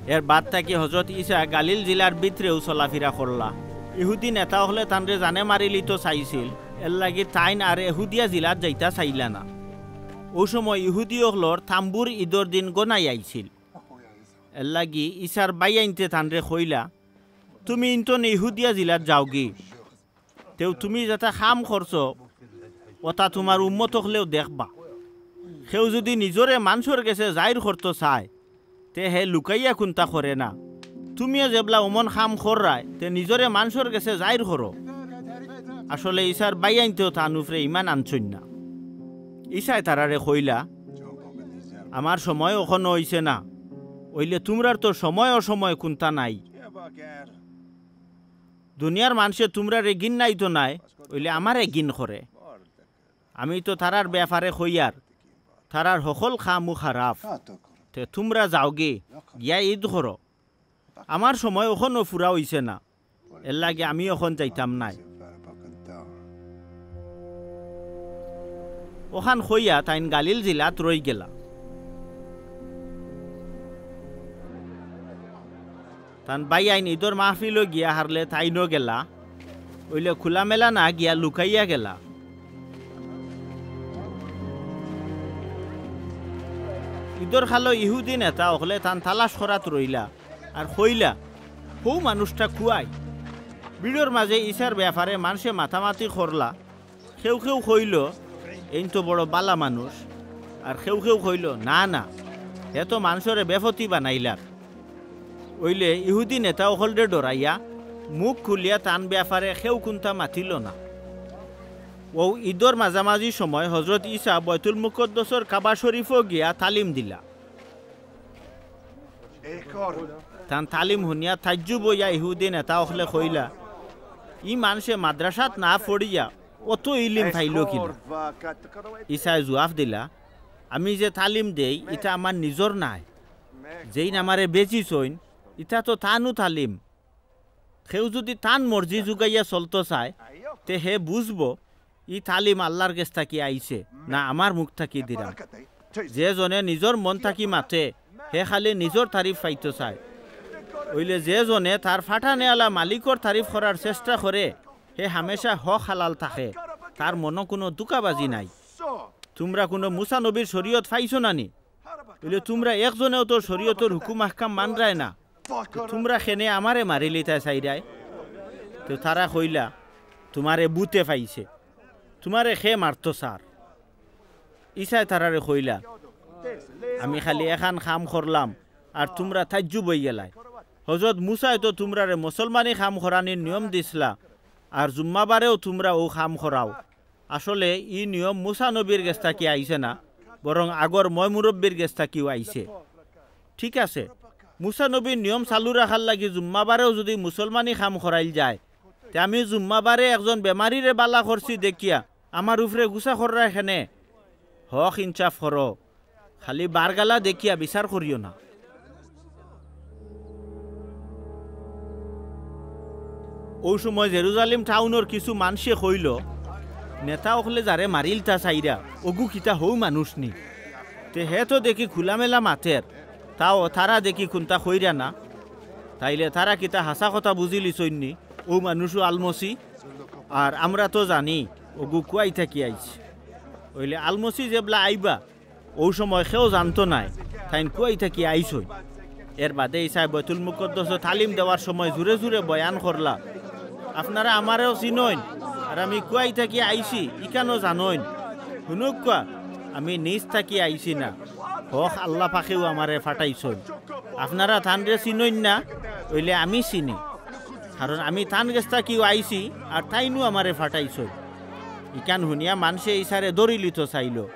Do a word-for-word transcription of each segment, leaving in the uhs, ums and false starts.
এর বাদ থাকি হজরত ইসা গালিল জিলার ভিতরেউ চলাফিরা করলা। ইহুদি নেতা অকলে তানরে জানে মারিলিতো চাইছিল, এরলাগি তাইন আর এহুদিয়া জিলাত যাইতা চাইলা না। অউ সময় ইহুদি অকলর তাম্বুর ইদর দিন গনাই আইছিল। এরলাগি ইসার বাইয়াইন্তে তানরে কইলা, "তুমি ইন্তনে ইহুদিয়া জিলাত যাওগি। তেউ তুমি যেতা কাম করছো, অতা তুমার উম্মত অকলেও দেখবা। কেউ যুদি নিজরে মানষর গেছে জাইর করতো চায়, তে হে লুকাইয়া কুন্তা করে না। তুমিও যেবলা অমন কাম কররায়, তে নিজরে মানষর গেছে জাইর করো।" আসলে ইসার বাইয়াইন্তেও তান উপরে ইমান আনছইন না। ইসায় তারারে কইলা, "আমার সময় অখনো অইছে না, অইলে তুমরার তো সময় অসময় কুন্তা নাই। দুনিয়ার মানষে তুমরারে ঘিন্নাইতো নায়, অইলে আমারে ঘিন করে। আমি তো তারার বেয়াপারে কইয়ার, তারার হকল কামউ খারাপ। তে তুমরা যাওগি, গিয়া ইদ করো। আমার সময় অখনো পুরা অইছে না, এরলাগি আমি অখন যাইতাম নায়।" অখান কইয়া তাইন গালিল জিলাত রইগেলা। তান বাইয়াইন ইদর মাহফিলো গিয়া হারলে তাইনও গেলা, অইলে খুলামেলা না গিয়া লুকাইয়া গেলা। ইদর খালো ইহুদি নেতা অকলে তান তালাশ করাত রইলা, আর কইলা, "হউ মানুষটা কুয়াই?" ভিড়র মাঝে ইসার বেয়াপারে মানষে মাতামাতি করলা। কেউ কেউ কইলো, "এইন তো বড় বালা মানুষ।" আর কেউ কেউ কইলো, "না, না, হে তো মানষরে বেফতি বানাইলার।" অইলে ইহুদি নেতা অকলরে ডরাইয়া মুখ খুলিয়া তান বেয়াপারে কেউ কুন্তা মাতিলো না। অউ ইদর মাঝামাঝি সময় হজরত ইসা বয়তুল মুকদ্দসর কাবা শরিফো গিয়া তালিম দিলা। তান তালিম হুনিয়া তাজ্জুব অইয়া ইহুদি নেতা অকলে কইলা, "ই মানষে মাদ্রাসাত না পড়িয়া অত ইলিম পাইলো কিলা?" ইসায় জুয়াফ দিলা, "আমি যে তালিম দেই, ইতা আমার নিজর নায়। যেইন আমারে বেচিছইন, ইতা তো তানউ তালিম। কেউ যুদি তান মর্জি জুগাইয়া চলতো চায়, তে হে বুঝবো, ই তালিম আল্লার গেছ থাকি আইছে, না আমার মুখ থাকি দিরাম। যে জনে নিজর মন থাকি মাতে, হে খালি নিজর তারিফ পাইতো চায়। অইলে যে জনে তার ফাটানেআলা মালিকর তারিফ করার চেষ্টা করে, হে হামেশা হক হালাল থাকে, তার মনো কুনু ধুকাবাজি নাই। তুমরা কুনু মুসা নবীর শরিয়ত পাইছো না নি? অইলে তুমরা একজনেও তো শরিয়তর হুকুম আহকাম মানরায় না। তুমরা কেনে আমারে মারিলিতায় চাইরায়?" তো তারা কইলা, "তুমারে ভূতে পাইছে, তুমারে কে মারতো চার?" ইসায় তারারে কইলা, "আমি খালি এখান কাম করলাম, আর তুমরা তাজ্জুব অইগেলায়। হজরত মুসায় তো তুমরারে মুসলমানি কাম করানির নিয়ম দিছলা, আর জুম্মাবারেও তুমরা অউ কাম করাও। আসলে ই নিয়ম মুসা নবীর গেছ থাকি আইছে না, বরং আগর ময়-মুরব্বির গেছ থাকিউ আইছে। ঠিক আছে, মুসা নবীর নিয়ম চালু রাখার লাগি জুম্মাবারেও যুদি মুসলমানি কাম করাইল যায়, তে আমি জুম্মাবারে একজন বেমারিরে বালা করছি দেখিয়া আমার উপরে গুসা কররায় কেনে? হক ইনসাফ করো, খালি বারগালা দেখিয়া বিচার করিও না।" অউ সময় জেরুজালিম টাউনর কিছু মানষে কইলো, "নেতা অকলে যারে মারিলতা চাইরা, অগু কিতা হউ মানুষ নি? তে হে তো দেখি খুলামেলা মাতের, তাও তারা দেখি কুন্তা কইরা না। তাইলে তারা কিতা হাছা কথা বুঝিলিছইন নি? অউ মানুষউ আলমসি। আর আমরা তো জানি, অগু কুয়াই থাকি আইছে। অইলে আলমসি যেবলা আইবা, অউ সময় কেউ জানতো নায়, তাইন কুয়াই থাকি আইছইন।" এর বাদে ইসায় বয়তুল মুকদ্দসো তালিম দেওয়ার সময় জুরে জুরে বয়ান করলা, "আপনারা আমারেও চিনইন, আর আমি কুয়াই থাকি আইছি, ইখানও জানইন। হুনুক্কা, আমি নিচ থাকি আইছি না, হক আল্লা পাকেউ আমারে ফাটাইছইন। আপনারা তানরে চিনইন না, অইলে আমি চিনি, কারণ আমি তান গেছ থাকিউ আইছি, আর তাইনউ আমারে ফাটাইছইন।" ইখান হুনিয়া মানষে ইসারে ধরিলিতো চাইলো।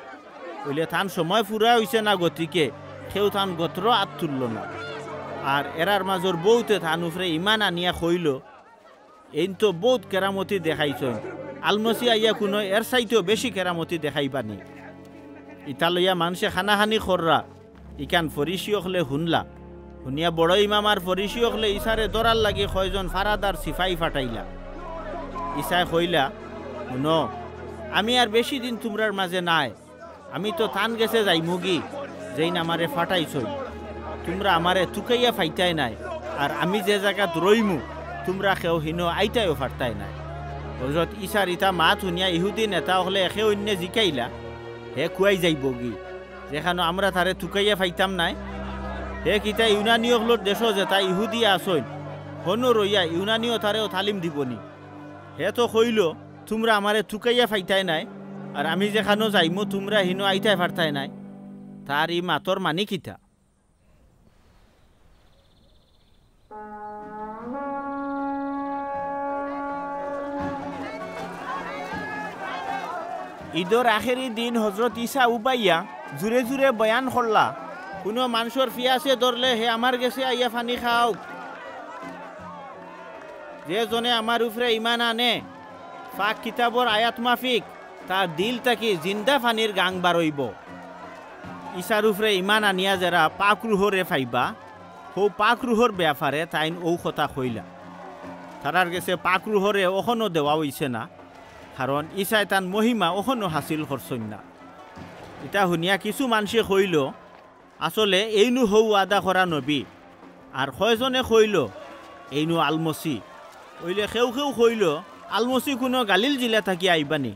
অইলে তান সময় পুরা অইছে না গতিকে কেউ তান গোত্র আত তুললো না। আর এরার মাজর বউতে তান উপরে ইমান আনিয়া কইলো, "এইন তো বউত কেরামতি দেখাইছইন, আলমসি আইয়া কুনু এর চাইতেও বেশি কেরামতি দেখাইবা নি?" ইতা লইয়া মানষে কানাকানি কররা, ইখান ফরিসি অকলে হুনলা। হুনিয়া বড় ইমাম আর ফরিসি অকলে ইসারে ধরার লাগি কয়জন ফারাদার সিপাই ফাটাইলা। ইসায় কইলা, "হুনো, আমি আর বেশি দিন তুমরার মাজে নাই, আমি তো তান গেছে যাইমুগি, যেইন আমারে ফাটাইছইন। তুমরা আমারে তুকাইয়া পাইতায় নায়, আর আমি যে জাগাত রইমু, তুমরা কেউ হিনো আইতায়ও পারতায় নায়।" হজরত ইছার ইতা মাত হুনিয়া ইহুদি নেতা অকলে একে অইন্যে জিকাইলা, "হে কুয়াই যাইবোগি, যেখানো আমরা তারে তুকাইয়া পাইতাম নায়? হে কিতা ইউনানি অকলর দেশো যেতা ইহুদি আছইন, হনো রইয়া ইউনানিও তারেও তালিম দিবনি? হে তো কইলো, 'তুমরা আমারে তুকাইয়া পাইতায় নায়, আর আমি যেখানো যাইমু তুমরা হিনো আইতায় পারতায় নায়।' তার ই মাতর মানি কিতা?" ইদর আখেরি দিন হজরত ইছা উবাইয়া জুরে জুরে বয়ান করলা, "কুনু মানষর ফিয়াসে ধরলে হে আমার গেছে আইয়া পানি খাউক। যে জনে আমার উপরে ইমান আনে, পাক কিতাবর আয়াত মাফিক তার দিল থাকি জিন্দা পানির গাং বারইবো।" ইছার উপরে ইমান আনিয়া যেরা পাক রুহরে পাইবা, হউ পাক রুহর বেয়াপারে তাইন অউ কথা কইলা। তারার গেছে পাক রুহরে অখনো দেওয়া অইছে না, কারণ ইছায় তান মহিমা অখনো হাসিল করছইন না। ইতা হুনিয়া কিছু মানষে কইলো, "আসলে এইনু হউ ওয়াদা করা নবী।" আর কয়জনে কইলো, "এইনু আলমসি।" অইলে কেউ কেউ কইলো, "আলমসি কুনু গালিল জিলা থাকি আইবানি?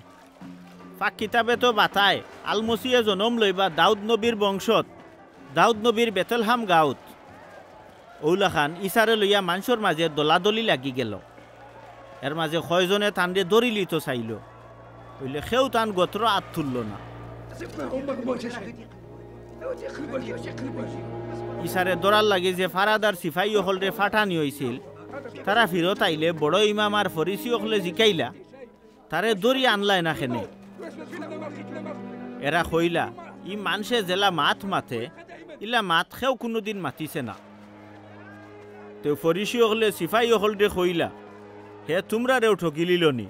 পাক কিতাবে তো বাতায় আলমসিয়ে জনম লইবা দাউদ নবীর বংশত, দাউদ নবীর বেতলহাম গাউত।" অউলাখান ইছারে লইয়া মানষর মাঝে দলাদলি লাগি গেল। এর মাঝে কয়জনে তানরে ধরিলিতো চাইলো, অইলে কেউ তান গোত্র আত তুললো না। ইছারে ধরার লাগি যে ফারাদার সিপাহী অকলরে ফাটানি অইছিল, তারা ফিরত আইলে বড় ইমাম আর ফরিসি অকলে জিকাইলা, "তারে ধরি আনলায় না কেনে?" এরা কইলা, "ই মানষে যেলা মাত মাতে, ইলা মাত কেউ কুনুদিন মাতিছে না।" তে ফরিসি অকলে সিপাহী অকলরে কইলা, "হে তুমরারেও ঠগিলিলো নি?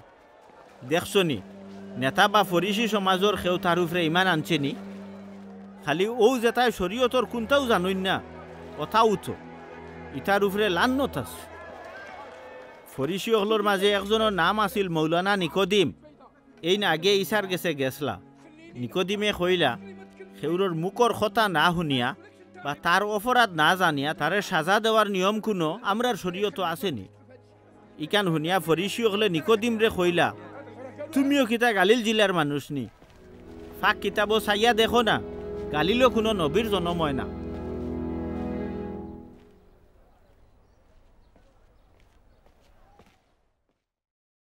দেখছো নি, নেতা বা ফরিসি সমাজর কেউ তার উপরে ইমান আনছে নি? খালি অউ যেতায় শরীয়তর কুনতাউ জানইন না, অতাউ তো। ইতার উপরে লান্নত আছে।" ফরিসি অকলর মাঝে একজনর নাম আছিল মৌলানা নিকোদিম। এইন আগে ইছার গেছে গেছলা। নিকোদিমে কইলা, "কেউরর মুখর কথা না হুনিয়া বা তার অপরাধ না জানিয়া তারে সাজা দেওয়ার নিয়ম কুনু আমরার শরীয়তো আছে নি?" ইখান হুনিয়া ফরিসি অকলে নিকোদিমরে কইলা, "তুমিও কিতা গালিল জিলার মানুষ নি? পাক কিতাবো চাইয়া দেখো না, গালিলো কুনু নবীর জনম অয় না।"